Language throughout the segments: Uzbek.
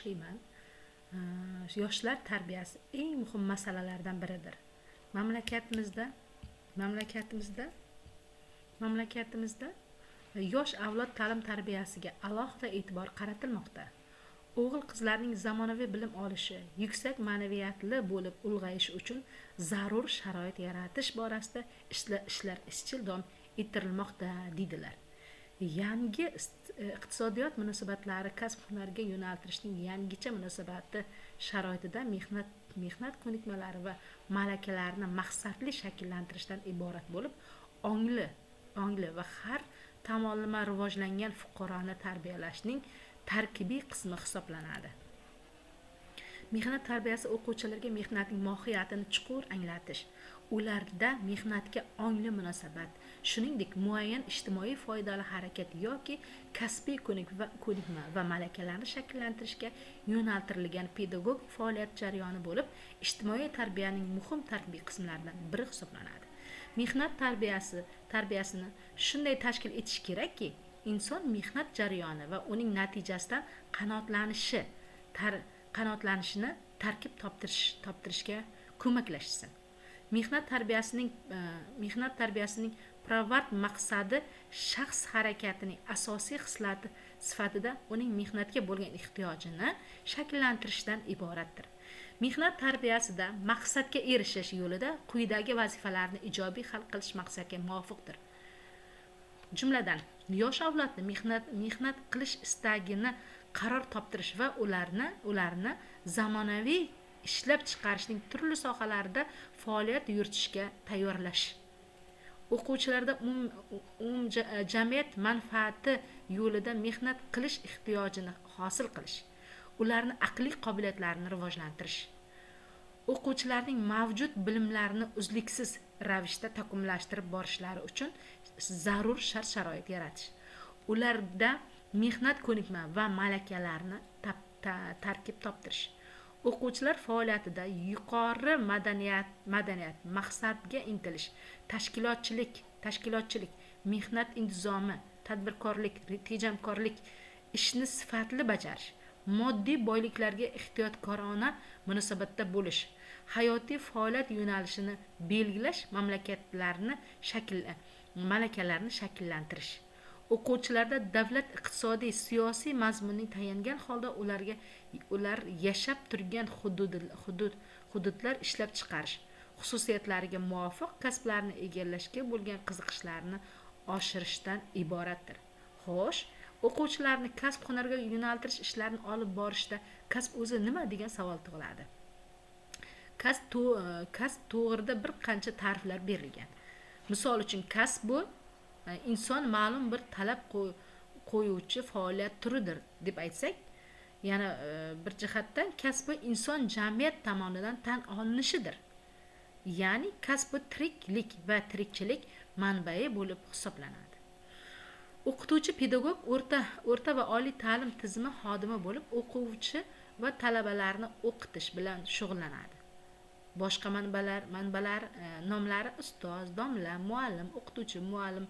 Boshlayman. Yoshlar tarbiyasi eng muhim masalalardan biridir. Mamlakatimizda mamlakatimizda mamlakatimizda yosh avlod ta'lim tarbiyasiga alohida e'tibor qaratilmoqda. O'g'il qizlarning zamonaviy bilim olishi, yuksak ma'naviyatli bo'lib ulg'ayishi uchun zarur sharoit yaratish borasida ishlar izchil davom ettirilmoqda, deydilar. Yangi iqtisodiyot munosabatlari kasb hunarga yo'naltirishning yangicha munosabati sharoitida mehnat ko'nikmalari va malakalarini maqsadli shakllantirishdan iborat bo'lib, ongli va har tomonlama rivojlangan fuqaroni tarbiyalashning tarkibiy qismi hisoblanadi. Mehnat tarbiyasi o'quvchilarga mehnatning mohiyatini chuqur anglatish, ularda mehnatga ongli munosabat, shuningdek muayyan ijtimoiy foydali harakat yoki kasbiy ko'nikma va malakalarni shakllantirishga yo'naltirilgan pedagogik faoliyat jarayoni bo'lib, ijtimoiy tarbiyaning muhim tarkibiy qismlaridan biri hisoblanadi. Mehnat tarbiyasini shunday tashkil etish kerakki, inson mehnat jarayoni va uning natijasidan qanoatlanishini tarkib toptirishga ko'maklashsin. Mehnat tarbiyasining pirovard maqsadi shaxs harakatining asosiy xislati sifatida uning mehnatga bo'lgan ehtiyojini shakllantirishdan iboratdir. Mehnat tarbiyasida maqsadga erishish yo'lida quyidagi vazifalarni ijobiy hal qilish maqsadga muvofiqdir. Jumladan, yosh avlodni mehnat qilish istagini qaror toptirish va ularni zamonaviy ishlab chiqarishning turli sohalarida faoliyat yuritishga tayyorlash, o'quvchilarda umumjamiyat manfaati yo'lida mehnat qilish ehtiyojini hosil qilish, ularni aqliy qobiliyatlarini rivojlantirish, o'quvchilarning mavjud bilimlarini uzluksiz ravishda takomillashtirib borishlari uchun zarur shart sharoit yaratish, ularda mehnat ko'nikma va malakalarini tarkib toptirish, o'quvchilar faoliyatida yuqori madaniyat, maqsadga intilish, tashkilotchilik, mehnat intizomi, tadbirkorlik, tejamkorlik, ishni sifatli bajarish, moddiy boyliklarga ehtiyotkorona munosabatda bo'lish, hayotiy faoliyat yo'nalishini belgilash mamlakatlarni shakl malakalarini shakllantirish, o'quvchilarda davlat iqtisodiy siyosiy mazmunning tayangan holda ular yashab turgan hududlar ishlab chiqarish xususiyatlariga muvofiq kasblarni egallashga bo'lgan qiziqishlarini oshirishdan iboratdir. Xo'sh, o'quvchilarni kasb hunarga yo'naltirish ishlarini olib borishda kasb o'zi nima degan savol tug'iladi. Kasb to'g'rida bir qancha ta'riflar berilgan. Misol uchun, kasb bu inson ma'lum bir talab qo'yuvchi faoliyat turidir, deb aytsak, yana bir jihatdan kasb bu inson jamiyat tomonidan tan olinishidir, ya'ni kasb bu tiriklik va tirikchilik manbai bo'lib hisoblanadi. O'qituvchi pedagog o'rta va oliy ta'lim tizimi xodimi bo'lib, o'quvchi va talabalarni o'qitish bilan shug'ullanadi. Boshqa manbalar nomlari: ustoz, domla, muallim, o'qituvchi, muallim,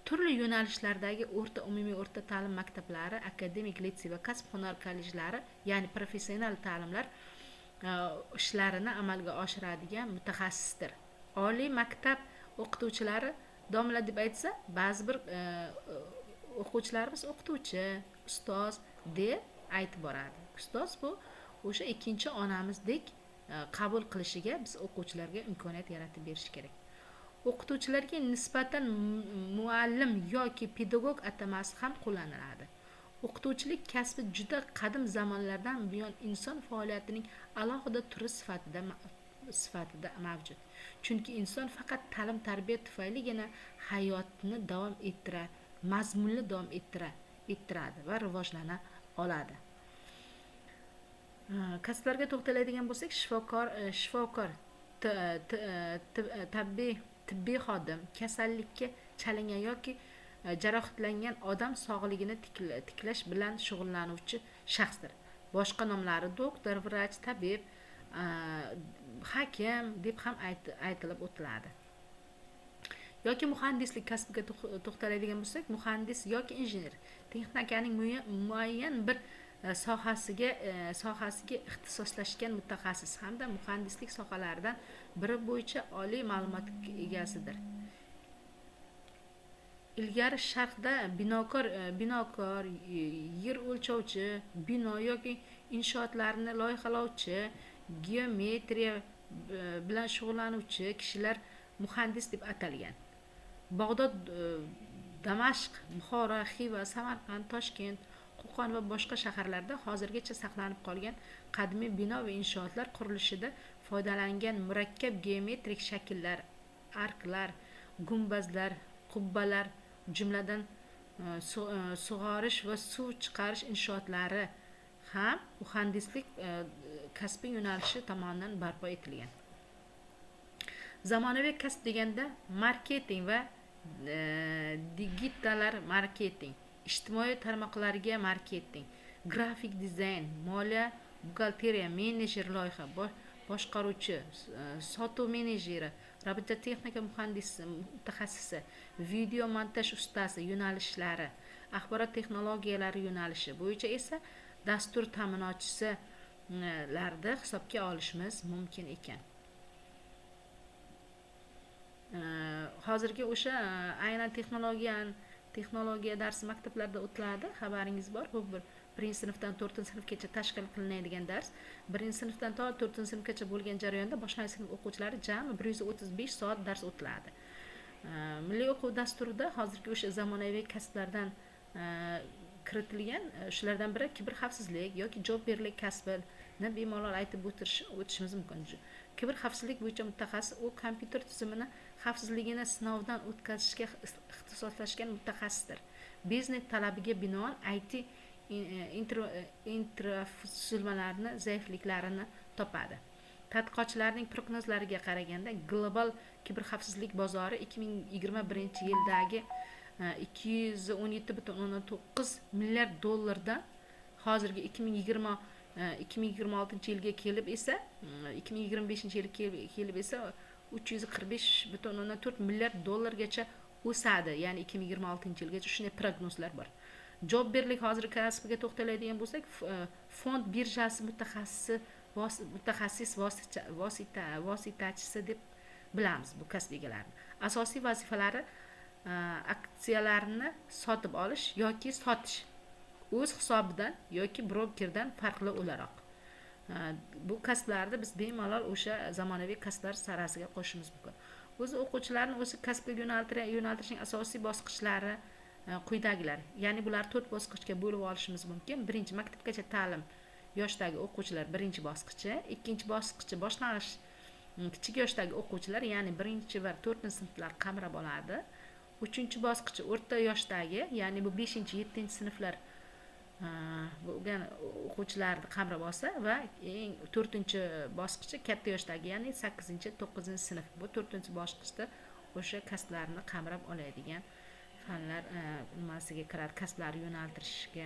turli yo'nalishlardagi o'rta, umumiy o'rta ta'lim maktablari, akademik litsey va kasb hunar kollejlari, ya'ni professional ta'limlar ishlarini amalga oshiradigan mutaxassisdir. Oliy maktab o'qituvchilari domla deb aytsa, ba'zi bir o'quvchilarimiz o'qituvchi, ustoz deb aytib boradi. Ustoz bu o'sha ikkinchi onamizdek qabul qilishiga biz o'quvchilarga imkoniyat yaratib berish kerak. O'qituvchilarga nisbatan muallim yoki pedagog atamasi ham qo'llaniladi. O'qituvchilik kasbi juda qadim zamonlardan buyon inson faoliyatining alohida turi sifatida mavjud, chunki inson faqat ta'lim tarbiya tufayligina hayotni davom ettira, mazmunli davom ettiradi va rivojlana oladi. Kasblarga to'xtaladigan bo'lsak, shifokor, tibbiy xodim kasallikka chalingan yoki jarohatlangan odam sog'lig'ini tiklash bilan shug'ullanuvchi shaxsdir. Boshqa nomlari doktor, vrach, tabib, hakim deb ham aytilib o'tiladi. Yoki muhandislik kasbiga to'xtaladigan bo'lsak, muhandis yoki injener texnikaning muayyan bir sohasiga ixtisoslashgan mutaxassis hamda muhandislik sohalaridan biri bo'yicha oliy ma'lumot egasidir. Ilgari Sharqda binokor, yer o'lchovchi, bino yoki inshootlarni loyihalovchi, geometriya bilan shug'ullanuvchi kishilar muhandis deb atalgan. Bag'dod, Damashq, Buxoro, Xiva, Samarqand, Toshkent, Qo'qon va boshqa shaharlarda hozirgacha saqlanib qolgan qadimiy bino va inshootlar qurilishida foydalangan murakkab geometrik shakllar, arklar, gumbazlar, qubbalar, jumladan sug'orish va suv chiqarish inshootlari ham muhandislik kasbi yo'nalishi tomonidan barpo etilgan. Zamonaviy kasb deganda marketing va digital marketing, ijtimoiy tarmoqlarga marketing, grafik dizayn, moliya, buxgalteriya, menejer, loyiha boshqaruvchi, sotuv menejeri, robototexnika muhandisi, mutaxassisi, video montaj ustasi yo'nalishlari, axborot texnologiyalari yo'nalishi bo'yicha esa dastur ta'minotchisilarni hisobga olishimiz mumkin ekan. Hozirgi o'sha aynan texnologiya darsi maktablarda o'tiladi, xabaringiz bor. Bu birinchi sinfdan to'rtinchi sinfgacha tashkil qilinadigan dars. Birinchi sinfdan to to'rtinchi sinfgacha bo'lgan jarayonda boshlang'ich sinf o'quvchilari jami 135 soat dars o'tiladi. Milliy o'quv dasturida hozirgi o'sha zamonaviy kasblardan kiritilgan, shulardan biri kiber xavfsizlik yoki javobgarlik kasbini bemalol aytib o'tishimiz mumkin. Kiber xavfsizlik bo'yicha mutaxassis u kompyuter tizimini xavfsizligini sinovdan o'tkazishga ixtisoslashgan mutaxassisdir. Biznes talabiga binoan IT infratuzilmalarni zaifliklarini topadi. Tadqiqotchilarning prognozlariga qaraganda, global kiberxavfsizlik bozori 2021-yildagi 217,9 milliard dollardan hozirgi 2026-yilga kelib esa, 2025-yilga kelib esa 345,4 milliard dollargacha o'sadi. Ya'ni 2026-yilgacha shunday prognozlar bor. Javobgarlik hozir kasbiga to'xtaladigan bo'lsak, fond birjasi mutaxassisi, mutaxassis vositachisi deb bilamiz bu kasb egalarini. Asosiy vazifalari aksiyalarni sotib olish yoki sotish o'z hisobidan yoki brokerdan farqli o'laroq. Bu kasblarni biz bemalol o'sha zamonaviy kasblar sarasiga qo'shishimiz mumkin. O'zi o'quvchilarni o'zi kasbga yo'naltirishning asosiy bosqichlari quyidagilar. Ya'ni bularni 4 bosqichga bo'lib olishimiz mumkin. Birinchi, maktabgacha ta'lim yoshdagi o'quvchilar birinchi bosqichi, ikkinchi bosqichi boshlang'ich kichik yoshdagi o'quvchilar, ya'ni 1 va 4 sinflar qamrab oladi. Uchinchi bosqichi o'rta yoshdagi, ya'ni bu 5 7 sinflar bo'lgan o'quvchilarni qamrab olsa va eng 4 bosqichi katta yoshdagi, ya'ni 8 9 sinf. Bu 4 bosqichda o'sha kasblarni qamrab oladigan fanlar nimasiga kiradi, kasblarni yo'naltirishga.